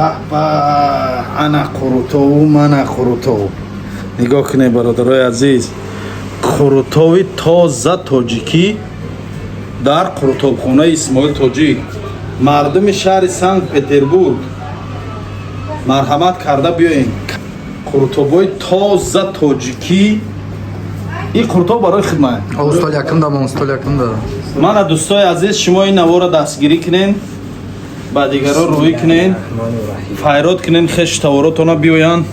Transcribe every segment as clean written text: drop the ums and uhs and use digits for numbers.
Ба ана қурутову, мана қурутов. Нигоҳ кунед, бародарои азиз, қурутови тоза тоҷикӣ дар қурутобхонаи Исмоил Тоҷик. Мардуми шаҳри Санкт Петербург, марҳамат карда биёен. Қурутобҳои тоза тоҷикӣ. Ин қурутоб барои хидмат. Стол якум да мон, стол якум да. Мана, дӯстои азиз, шумо ин наворро дастгирӣ кунен, ба дигарон рӯӣ кунен, файрод кунен, хешу таворотона биёянд,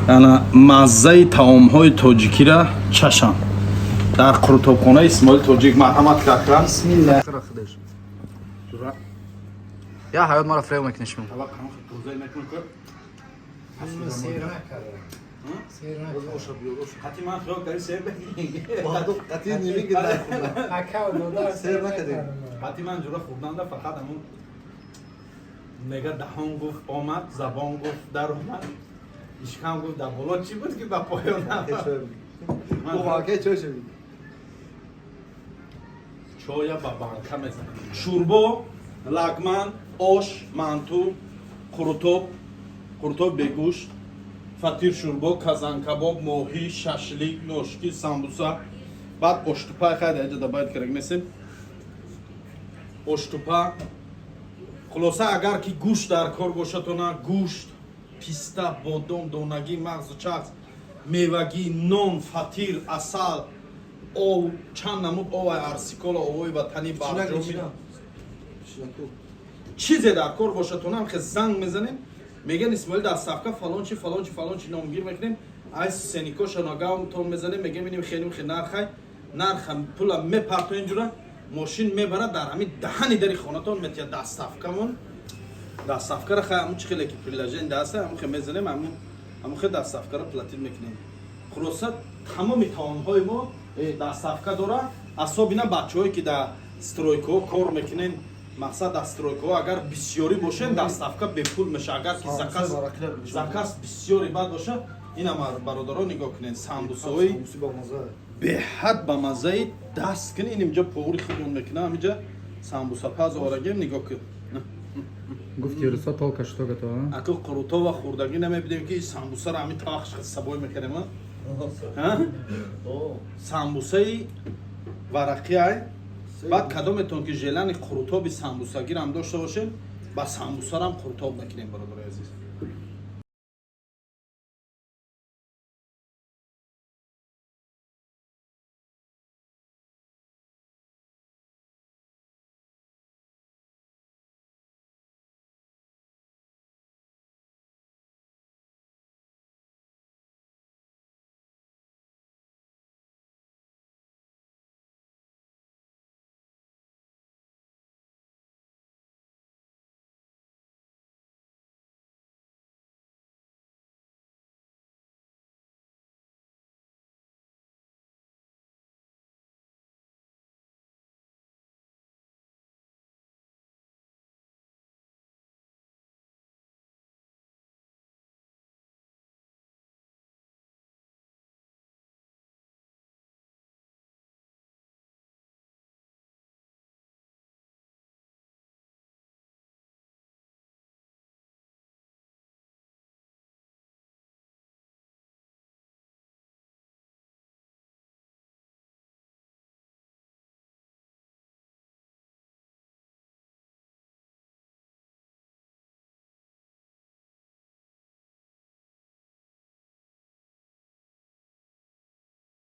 ана маззаи таомҳои тоҷикира чашанд дар қурутобхонаи Исмоил Тоҷик. Марҳамат кардан. Бисмилла. Я ҳаёт мара фрел мекунӣ шумо. Сер накарда. Сер накарда. Ман хиёл кардӣ, сер. Қатъи немигирд. Ака дода. Сер накардем. Қати ман ҷура хӯрданда фақат ҳамун мега даҳон гуфт омад, забон гуфт дар омад, ишкам гуфт дар боло чӣ буд, ки ба поён. Чой шавид. Чоя ба банка мезанем. Шӯрбо, лагман, ош, манту, қурутоб, қурутоб бегӯшт, фатир, шӯрбо, казанкабоб, моҳӣ, шашлик, ношки, самбуса, баъд оштупа. Хайда аҷа добавить карак несем оштупа. Хулоса, агар ки гӯшт дар кор бошадона, гӯшт, писта, бодом, донагӣ, мағзу чағз, мевагӣ, нон, фатир, асал, ов, чанд намуд овай, арсикола, овои ватанӣ, барҷоми, чизе дар кор бошадона, ҳам хе занг мезанем, мегӯян: «Исмоил, доставка фалон чи, фалон чи, фалон чи», номгир мекунем, ай ценник ошо нагавтон мезанем, мегӯем: «Иним хелим хе нархай». Нарха, пула мепартоен, ҷура мошин мебарад, дар ҳамин даҳани дари хонатон метиҳад доставка мон. Доставка ра хай, ҳамун чи хеле ки приложение даста, ҳамун хе мезанем, ҳамун хе доставка ра платить мекунем. Хулоса, тамоми таомҳои мо доставка дора. Асобина бачаҳое ки дар стройка ҳо кор мекунен, мақсад, дар стройка ҳо агар бисёрӣ бошен, доставка бепул меша. Агар ки заказ бисёри бад боша. Инам, бародаро, нигоҳ кунен, самбусаҳои беҳад ба маззаи даст кунӣ. Ин инҷа повари худмон мекунам, ҳаминҷа самбусапаз оварагем, нигоҳ кун. Гуфти русо только что готово. Аку қурутова хӯрдагӣ намебидем, ки самбусаро ҳамин тавақш сабой мекардем. Самбусаи варақи ай. Баъд кадометон ки желание қурутоби самбусагирам дошта бошем, ба самбусарам қурутоб мекунем, бародарои азиз.